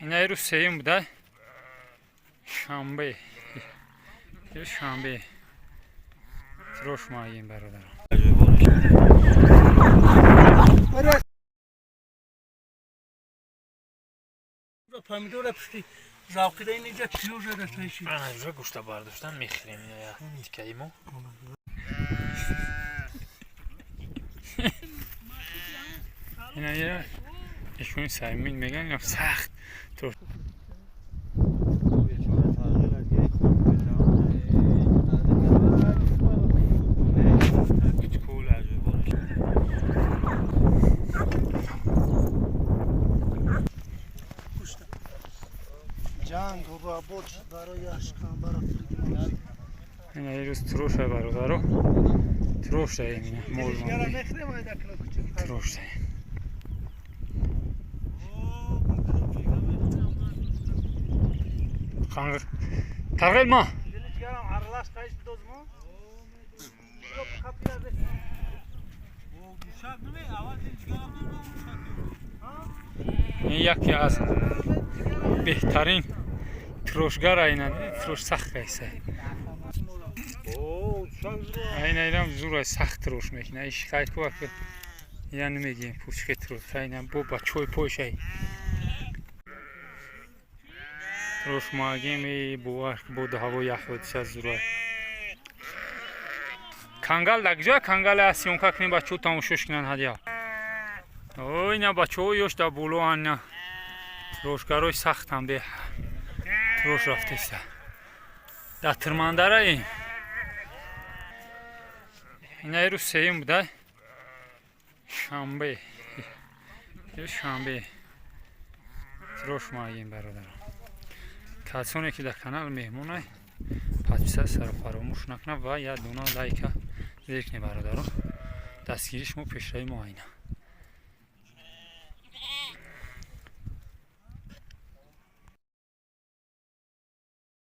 Ина рӯз сеюм буда, шанбе, рӯз шанбе трош маҳем, бародарон. Помидора пушти завқида инҷа пиёза расайши. Ана гӯшта бардоштан мехӯрем тикаимо. Ина ира ишун саймин меган, ина сахт трош. Ҷанг работ барои ашканбара. Ина рӯз троша, бародаро, трош даем, ина мол трош даем. Қаңғыр тарғил ма. Ин яке аз беҳтарин трошгара, ина трош сахт кайса. Ина инам зура сахт трош мекуна. Иш хайку ак ина намегем пучхе трош, ина бо бачой пойшай. Трош магем и бовар бо ҳаво ях ҳодиса зура. Кангал да куҷоя? Кангал съёмка кунем, бачаҳо тамошош кунанд ҳадя. О, ина бачаҳо ёш дар боло, ана трошгарои сахтам бе трош рафтеста. Дар Тирмандараи. Ина рӯз сеюм буда, шанбе, рӯз шанбе трош маҳем, бародарон. Касоне ки дар канал меҳмонай, подписаться ро фаромӯш накунад ва як дона лайка зер кунед, бародарон. Дастгирии шумо пешрави мо айна.